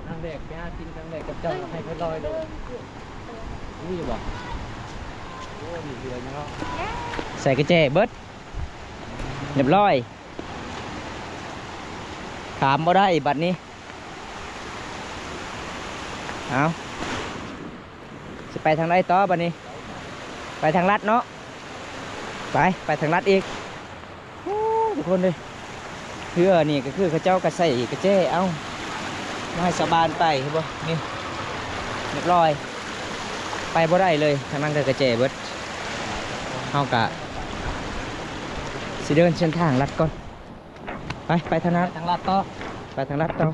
າຄັ້ງແລກ ໄປຫາກິນຄັ້ງແລກກັບເຈົ້າ ໃຫ້ເພິ່ນລອຍໂລດ. ມີຢູ່ບໍ່? ໂອ້ ນີ້ເຮືອນເນາະ ໃສ່ກະແຈເບິດ ຮຽບຮ້ອຍ ຂ້າມບໍ່ໄດ້ບັດນີ້. ເອົາ ຊິໄປທາງໃດຕໍ່ບັດນີ້? ໄປທາງລັດເນາະ. ໄປ ໄປທາງລັດອີກ. ໂອ້ ທຸກຄົນເອີຍ ເຮືອນີ້ກໍຄືເຂົາເຈົ້າກໍໃສ່ກະແຈເອົາມາໃຫ້ຊາວບ້ານໄປ ເຫັນບໍ່? ນີ້ ຮຽບຮ້ອຍ ໄປບໍ່ໄດ້ເລີຍ ທາງນັ້ນກໍກະແຈເບິດ. ເຮົາກະ ຊິເດີນເສັ້ນທາງລັດກ່ອນ. ໄປ ໄປທາງນັ້ນ ໄປທາງລັດຕໍ່ ໄປທາງລັດຕໍ່.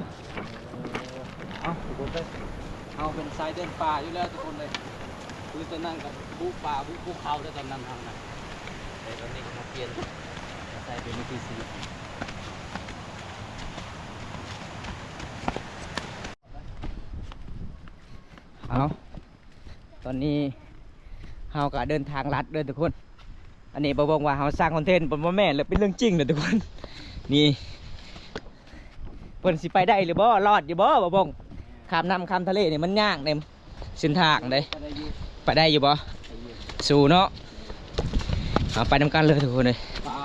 ເອົາ ທຸກຄົນເດີ ເຮົາເປັນສາຍເດີນປ່າຢູ່ແລ້ວທຸກຄົນເດີ. ຄືຕອນນັ້ນກໍບຸປ່າບຸພູເຂົາເດີ ຕອນນັ້ນເຮົານະ. ແຕ່ຕອນນີ້ກໍມາປ່ຽນ ມາໃສ່ເປັນວິຖີຊີວິດ. ເອົາ ຕອນນີ້ເຮົາກໍເດີນທາງລັດເດີທຸກຄົນ. ອັນນີ້ບໍ່ເບິ່ງວ່າເຮົາສ້າງຄອນເທັນ ບໍ່ແມ່ນ ແລ້ວເປັນເລື່ອງຈິງເດີທຸກຄົນ. ນີ້ ເພິ່ນຊິໄປໄດ້ຫຼືບໍ່ ລອດຢູ່ບໍ່ ບໍ່ເບິ່ງ. ຂ້າມນ້ຳຂ້າມທະເລນີ້ມັນຍາກເດ້ ເສັ້ນທາງເດ້. ໄປໄດ້ຢູ່ ໄປໄດ້ຢູ່ບໍ່? ໄດ້ຢູ່ ສູ້ເນາະ. ເອົາ ໄປນຳກັນເລີຍທຸກຄົນເອີຍ. ປາ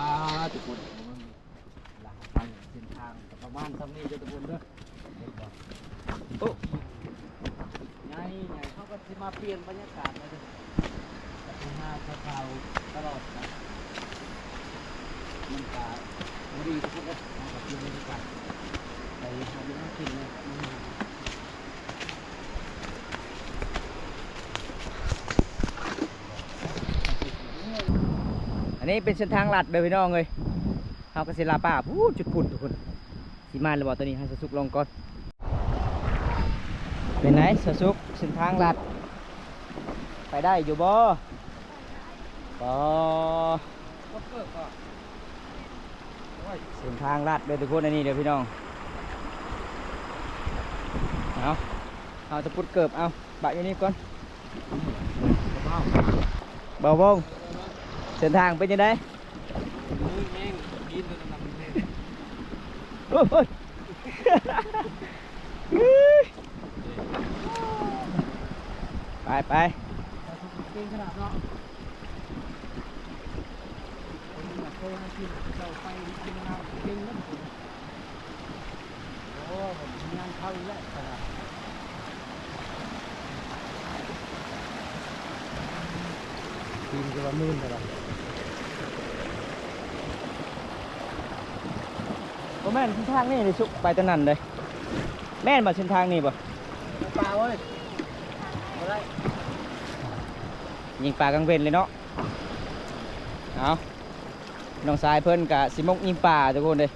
ທຸກຄົນ ເສັ້ນທາງກໍປະມານສ່ຳນີ້ເດີທຸກຄົນເດີ. ໂອ້ ໃຫຍ່ໆ ເຮົາກໍຊິມາປ່ຽນບັນຍາກາດເລີຍເດີ. ໄປຫາສາວໆຕະຫຼອດນະ ມັນກະບໍ່ດີທຸກຄົນເອີຍ. ເຮົາກໍປ່ຽນບັນຍາກາດ ໄປຫາຢູ່ຫາກິນເລີຍ. ອັນນີ້ເປັນເສັ້ນທາງລັດເດີພີ່ນ້ອງເອີຍ. ເຮົາກໍຊິລາປ່າພຸ້ນ ຈຸດພຸ້ນທຸກຄົນ. ຊິມາແລ້ວບໍ່? ຕອນນີ້ໃຫ້ສາວສຸກລົງກ່ອນ. ເປັນໃດສາວສຸກ ເສັ້ນທາງລັດ ໄປໄດ້ຢູ່ບໍ່? ບໍ່ ເສັ້ນທາງລັດເດີທຸກຄົນ. ອັນນີ້ເດີພີ່ນ້ອງ. ເອົາ ເອົາຕະປຸດເກີບ ເອົາ ປະຢູ່ນີ້ກ່ອນ. ບ່າວວົງ ເສັ້ນທາງເປັນຈັ່ງໃດ? ໂອ້ຍ ໂອ້ຍ ໄປ ໄປ ເກັ່ງຂະໜາດເນາະ. ຕີນກໍວ່າມື່ນແລ້ວ ບໍ່ແມ່ນເສັ້ນທາງນີ້ເດ້ ສຸກໄປແຕ່ນັ້ນເດ້. ແມ່ນບໍ່ເສັ້ນທາງນີ້ບໍ່? ປາເອີຍ ບໍ່ໄດ້ ຍິງປາກາງເວັນເລີຍເນາະ. ເອົາ ນ້ອງຊາຍເພິ່ນກະຊິມົກຍິງປາທຸກຄົນເດ້.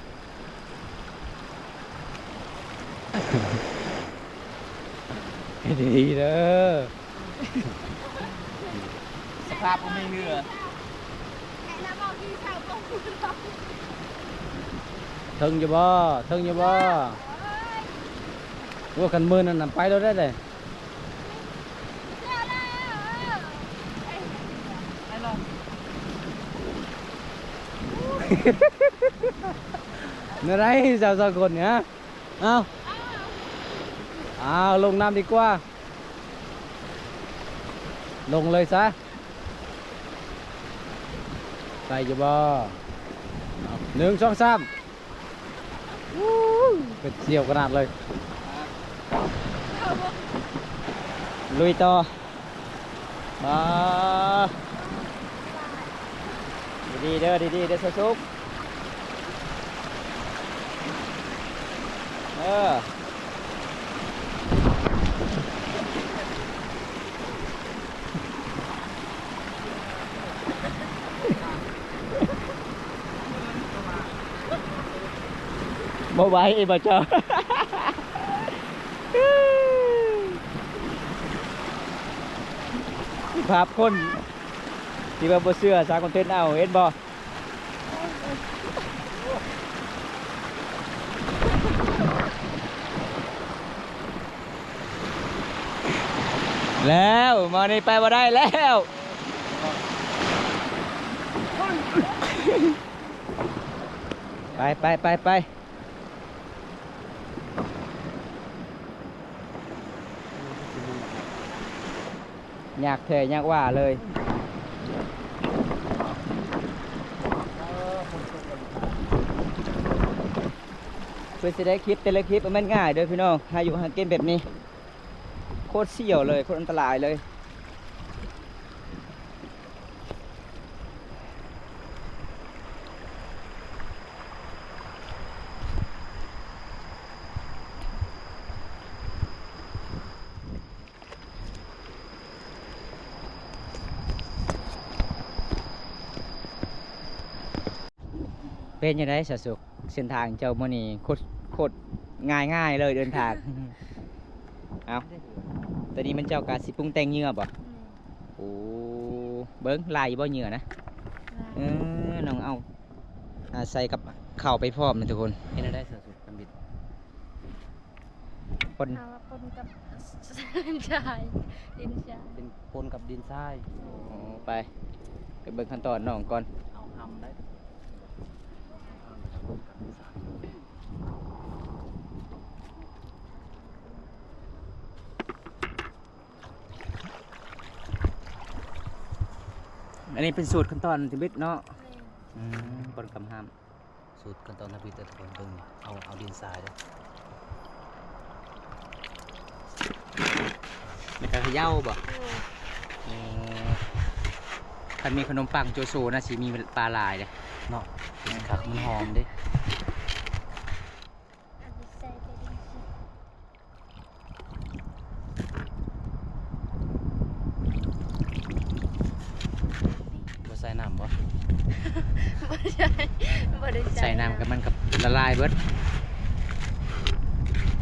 ດີເດີ ສະພາບບໍ່ມີເຮືອ. ເທິງຢູ່ບໍ່? ເທິງຢູ່ບໍ່? ໂອ້ ຄັນມື້ນັ້ນນະ ໄປໂລດໄດ້ເດ້. ແນວໃດເຈົ້າສອງຄົນນີ້? ເອົ້າ ເອົ້າ ລົງນ້ຳດີກວ່າ ລົງເລີຍຊະ. ໄດ້ຢູ່ບໍ່? ເອົາ ໜຶ່ງ ສອງ ສາມ. ອູ້ ເປັນສ່ຽວຂະໜາດເລີຍ. ລຸຍຕໍ່ ມາ ດີໆເດີ ດີໆເດີ ສຸກໆ ເອີ. ບໍ່ໄຫວບໍ່ເຈົ້າ ສະພາບຄົນທີ່ວ່າບໍ່ເຊື່ອ ສ້າງຄອນເທັນເອົາ ເຫັນບໍ່? ແລ້ວມານີ້ໄປບໍ່ໄດ້ແລ້ວ. ໄປ ໄປ ໄປ ໄປ. ຍາກແທ້ຍາກວ່າເລີຍ. ເພື່ອຊິໄດ້ຄລິບແຕ່ລະຄລິບບໍ່ແມ່ນງ່າຍເດີພີ່ນ້ອງ ຫາຢູ່ຫາກິນແບບນີ້ ໂຄດສ່ຽວເລີຍ ໂຄດອັນຕະລາຍເລີຍ. ເ ເປັນຈັ່ງໃດສາວສຸກ? ເສັ້ນທາງເຈົ້າມື້ນີ້ໂຄດ ໂຄດງ່າຍໆເລີຍເດີນທາງ. ເອົ້າ ຕອນນີ້ມັນເຈົ້າກະຊິປຸງແຕ່ງເຫຍື່ອບໍ່? ແມ່ນ. ໂອ້ ເບິ່ງຫຼາຍຢູ່ບໍ່ເຫຍື່ອນະ? ຫຼາຍ. ເອີ ນ້ອງເອົາ ອາ ໃສ່ກັບເຂົ້າໄປພ້ອມນະທຸກຄົນ. ເຮັດແນວໃດສາວສຸກ? ທຳອິດ ປົນ ເອົາປົນກັບ ຊາຍ ດິນຊາຍ ເປັນປົນກັບດິນຊາຍ. ອໍ ໄປ ໄປເບິ່ງຂັ້ນຕອນນ້ອງກ່ອນ. ເອົາຫຳໄດ້ ອັນນີ້ເປັນສູດຂັ້ນຕອນທຳອິດເນາະ. ແມ່ນ. ອືມ ປົນກັບຫຳ. ສູດຂັ້ນຕອນທຳອິດເດີທຸກຄົນ. ເບິ່ງ ເອົາ ເອົາດິນຊາຍເດີ ແລ້ວກະເຂົາເຍົາບໍ່? ໂດຍ. ໂອ້ ຄັນມີຂະໜົມປັງໂຈໂຊນະ ຊິມີປາຫຼາຍເດ້ເນາະ. ຄັກ ມັນຫອມເດ້. ອັນນີ້ໃສ່ແຕ່ດິນຊາຍ. ບໍ່ໃສ່ນ້ຳບໍ່? ບໍ່ໃສ່ ບໍ່ໄດ້ໃສ່ ໃສ່ນ້ຳກໍມັນກໍລະລາຍເບິດ.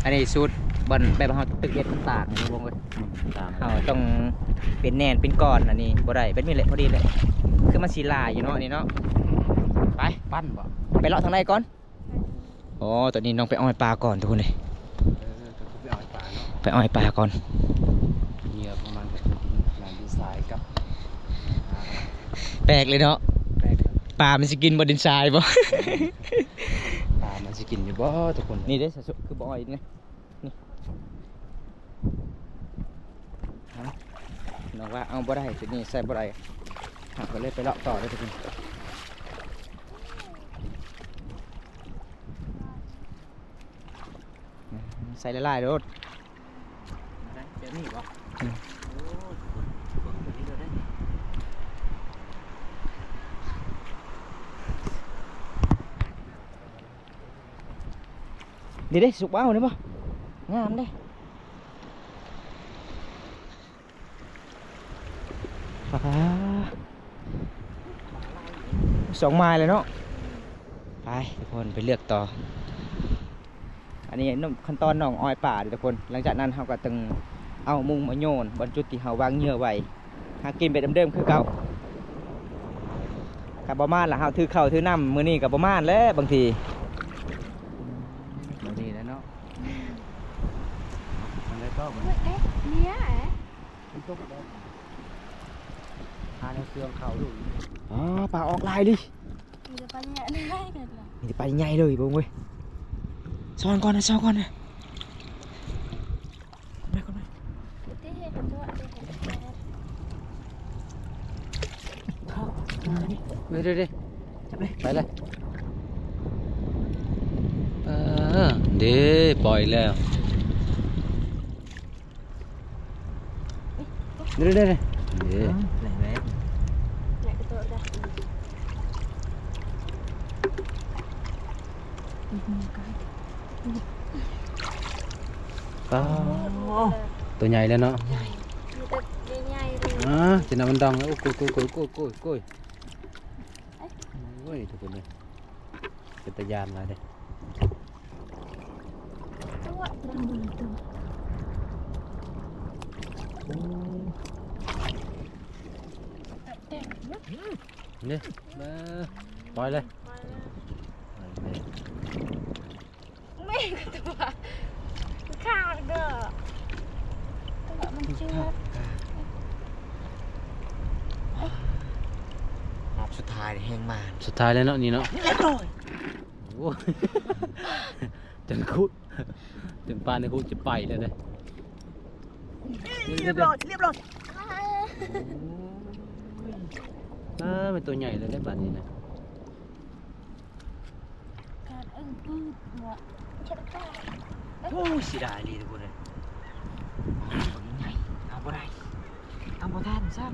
ອັນນີ້ສູດບ່ອນແບບເຮົາຕຶກເຮັດມັນຕ່າງນີ້ ເບິ່ງເວີຍ. ອືມ ຕ່າງ ເຮົາຕ້ອງເປັນແໜ້ນເປັນກ້ອນ. ອັນນີ້ບໍ່ໄດ້ ແບບນີ້ແຫຼະ ພໍດີແຫຼະ. ຄືມັນຊິຫຼາຍຢູ່ເນາະ ນີ້ເນາະ. ໄປ ປັ້ນບໍ່? ໄປເລາະທາງໃດກ່ອນ? ອໍ ຕອນນີ້ນ້ອງໄປອ້ອຍປາກ່ອນທຸກຄົນເອີຍ. ເອີ ກໍຄືໄປອ້ອຍປາເນາະ ໄປອ້ອຍປາກ່ອນ. ເຫຍື່ອຂອງມັນກໍຄືດິນ ດິນຊາຍກັບ ອ່າ ແປກເລີຍເນາະ ແປກເລີຍ. ປາມັນຊິກິນບໍ່ດິນຊາຍບໍ່? ປາມັນຊິກິນຢູ່ບໍ່ທຸກຄົນ? ນີ້ເດ້ ຄືບໍ່ອ້ອຍນີ້ ນີ້. ເອົ້າ ນ້ອງວ່າເອົາບໍ່ໄດ້ ຈຸດນີ້ໃສ່ບໍ່ໄດ້ ເຮົາກໍເລີຍໄປເລາະຕໍ່ເດີທຸກຄົນ. ໃສ່ຫຼາຍໆໂລດ. ແບບນີ້ບໍ່? ອືມ ໂອ້ ເບິ່ງແບບນີ້ໂລດເດ້. ນີ້ເດ້ ສຸກບໍ່ເອົານີ້ບໍ່? ງາມເດ້. ປາ ສອງໄມລະເນາະ. ໄປທຸກຄົນ ໄປເລືອກຕໍ່. ອັນນີ້ຂັ້ນຕອນນ້ອງອ້ອຍປາເດີທຸກຄົນ. ຫຼັງຈາກນັ້ນເຮົາກໍຕ້ອງເອົາມຸງມາໂຍນບ່ອນຈຸດທີ່ເຮົາວາງເຫຍື່ອໄວ້. ຫາກິນແບບເດີມໆຄືເກົ່າ. ຄັນບໍ່ມານລະ ເຮົາຖືເຂົ້າຖືນ້ຳມື້ນີ້ກໍບໍ່ມານແຫຼະບາງທີ. ມື້ນີ້ແຫຼະເນາະ. ມັນໄດ້ຕ້ອງ ເອີ ເນຍ ມັນຕົກແລ້ວ ຫາແນວເຊື່ອງເຂົ້າດູ. ອໍ ປາອອກຫຼາຍເລີຍ. ມີແຕ່ປາໃຫຍ່ ມີແຕ່ປາໃຫຍ່ເລີຍ ເບິ່ງເວີຍ. ຊ້ອນກ່ອນນະ ຊ້ອນກ່ອນນະ. ເດ້ໆໆ ໄປເລີຍ. ເອີ ເດ້ ປ່ອຍແລ້ວ. ເດ້ໆໆ ເດ້. ປາ ໂຕໃຫຍ່ເລີຍເນາະ. ໃຫຍ່ ມີແຕ່ໃຫຍ່ໆເລີຍ. ອ່າ ຊິນຳມັນດອງ. ໂອ້ຍ ໂອ້ຍ ໂອ້ຍ ໂອ້ຍ ໂອ້ຍ ໂອ້ຍ ທຸກຄົນເອີຍ. ເປັນຕາຢ້ານຫຼາຍເດ້. ໂອ້ ນີ້ ມາ ປ່ອຍເລີຍ. ແມ່ນກໍຕົວຂາດເດີ ຕົວມັນເຈື່ອນ. ຮອບສຸດທ້າຍແຮງມານ ສຸດທ້າຍແລ້ວເນາະ ນີ້ເນາະ. ຮຽບຮ້ອຍ. ໂອ້ຍ ຈົນຄຸດ ຈົນປານໃນຄຸດຈະໄປແລ້ວເດ້. ຮຽບຮ້ອຍ ຮຽບຮ້ອຍ. ໂອ້ຍ ອ່າ ແມ່ນຕົວໃຫຍ່ເລີຍເດ້ບາດນີ້ນະ. ການເອີ້ງພືດບໍ່ ໂອ້ຍ ເສຍດາຍອີ່ຫຼີທຸກຄົນເອີຍ. ໂອ້ຍ ໃຫຍ່ ເອົາບໍ່ໄດ້ ເອົາບໍ່ທັນຊ້ຳ.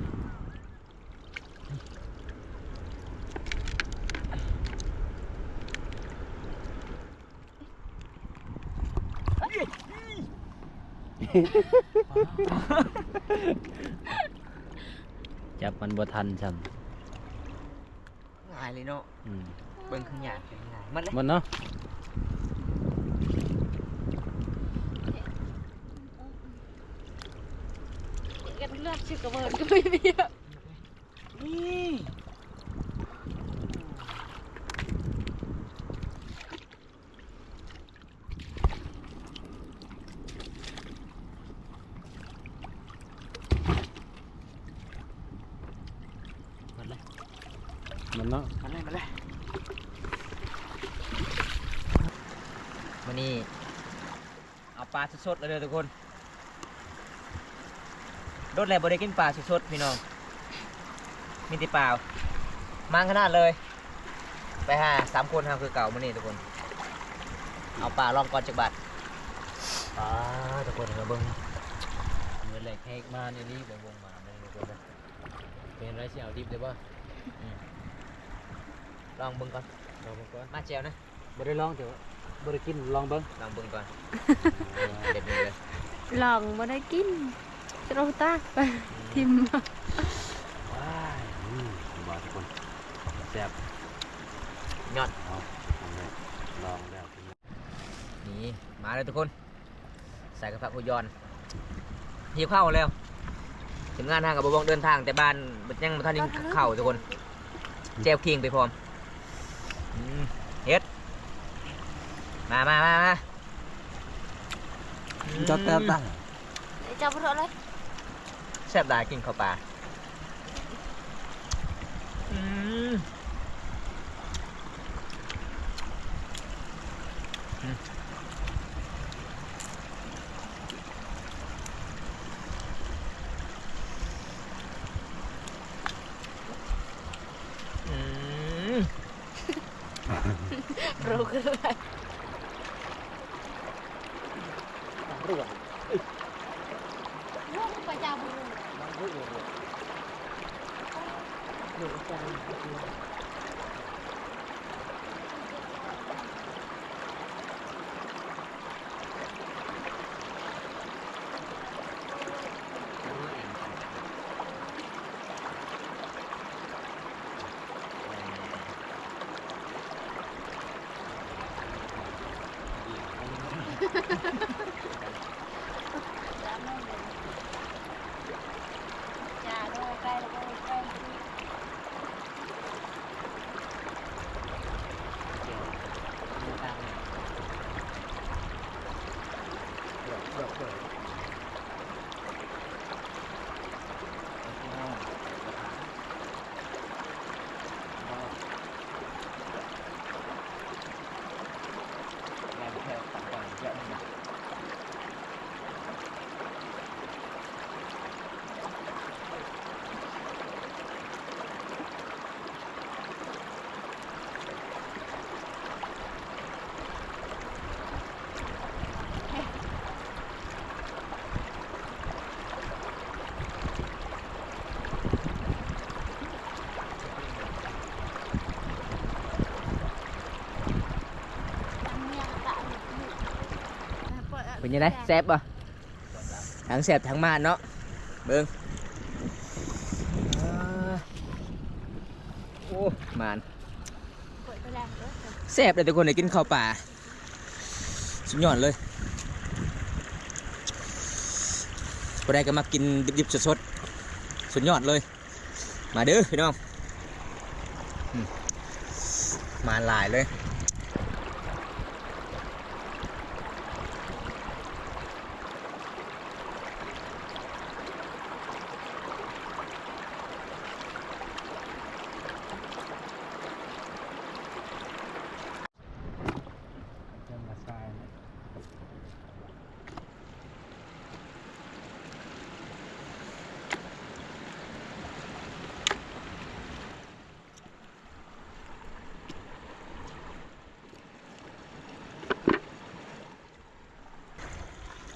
ຈັບມັນບໍ່ທັນຊ້ຳ. ງ່າຍເລີຍເນາະ. ອືມ. ເບິ່ງຂ້າງຫຍ້າເປັນຫຍັງ ໝົດແລ້ວ ໝົດເນາະ. ກັນເລືອກຊື່ກະເມີນກະບໍ່ມີ. ນີ້ ໝົດແລ້ວ ໝົດເນາະ ໝົດແລ້ວ ໝົດແລ້ວ. ມື້ນີ້ເອົາປາສົດໆ ແລ້ວເດີທຸກຄົນ. ດົນແລ້ວບໍ່ໄດ້ກິນປາສົດໆ ພີ່ນ້ອງ ມີແຕ່ປາມັນຂະໜາດເລີຍ. ໄປຫາສາມຄົນເຮົາຄືເກົ່າມື້ນີ້ທຸກຄົນ. ເອົາປາລອງກ່ອນຈັກບາດ. ປາທຸກຄົນ ມາເບິ່ງ ມື້ແລກແຮກມານອີ່ຫຼີ ໄປເບິ່ງມາເບິ່ງທຸກຄົນ. ເປັນໄດ ຊິເອົາດິບໄດ້ບໍ່? ອືມ ລອງເບິ່ງກ່ອນ ລອງເບິ່ງກ່ອນ. ມາແຈ່ວນະ. ບໍ່ໄດ້ລອງ ແຕ່ວ່າບໍ່ໄດ້ກິນ ລອງເບິ່ງ ລອງເບິ່ງກ່ອນ. ເດັດເລີຍ ລອງບໍ່ໄດ້ກິນ ຈະລົງຕາກໄປ ອືມ ຖິ້ມ. ວ້າຍ ອືມ ວ່າທຸກຄົນ ແຊບຍອດ ເອົາ ລອງແລ້ວ ນີ້ ມາເລີຍທຸກຄົນ. ໃສ່ກະຜັກຫົວຢອນ ຫິວເຂົ້າແລ້ວ. ທີມງານເຮົາກະບໍ່ວອກເດີນທາງແຕ່ບ້ານ ຍັງບໍ່ທັນກິນເຂົ້າທຸກຄົນ. ແຈ່ວຂີງໄປພ້ອມ. ອືມ ເຮັດ ມາ ມາ ມາ ມາ. ອືມ ຈັບ ຈັບ ຈັບ ຈັບບໍ່ເທາະເລີຍ. ແຊບຫຼາຍ ກິນເຂົ້າປາ. ອືມ ອືມ ອືມ. ໂຣກເລີຍ ເລື່ອງໄປຈາກບຸລຸ ເປັນຈັ່ງໃດ ແຊບບໍ່? ທັງແຊບທັງມ່ານເນາະ ເບິ່ງ ເອີ ໂອ້ ມ່ານ ແຊບເດ້ທຸກຄົນ ໄດ້ກິນເຂົ້າປາ ສຸດຍອດເລີຍ. ຜູ້ໃດກໍມັກກິນດິບໆ ສົດໆ ສຸດຍອດເລີຍ. ມາເດີພີ່ນ້ອງ ອືມ ມາຫຼາຍເລີຍ.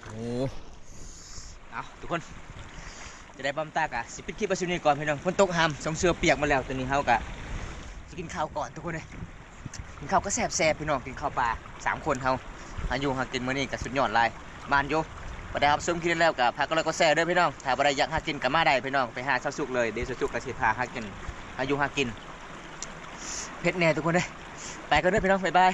ໂອ້ ເອົາທຸກຄົນ ຈະໄດ້ປ້ອມຕາກະຊິປິດຄລິບໄວ້ຊ່ຳນີ້ກ່ອນພີ່ນ້ອງ ຝົນຕົກຫ້ຳ ສົ່ງເສື້ອປຽກໝົດແລ້ວ. ຕອນນີ້ເຮົາກະຊິກິນເຂົ້າກ່ອນທຸກຄົນເອີຍ. ກິນເຂົ້າກໍແຊບໆ ພີ່ນ້ອງ ກິນເຂົ້າປາ ສາມຄົນເຮົາ ຫາຢູ່ຫາກິນມື້ນີ້ກໍສຸດຍອດຫຼາຍ ມ່ານຢູ່. ບໍ່ໄດ້ຮັບຊົມຄລິບແລ້ວກໍຝາກກົດໄລກົດແຊເດີພີ່ນ້ອງ. ຖ້າບໍ່ໄດ້ຢາກຫາກິນກໍມາໄດ້ພີ່ນ້ອງ ໄປຫາຊາວສຸກເລີຍ ດຽວຊາວສຸກກໍຊິພາຫາກິນ ຫາຢູ່ຫາກິນ. ເຜັດແດ່ທຸກຄົນເອີຍ ໄປກ່ອນເດີພີ່ນ້ອງ ບາຍບາຍ.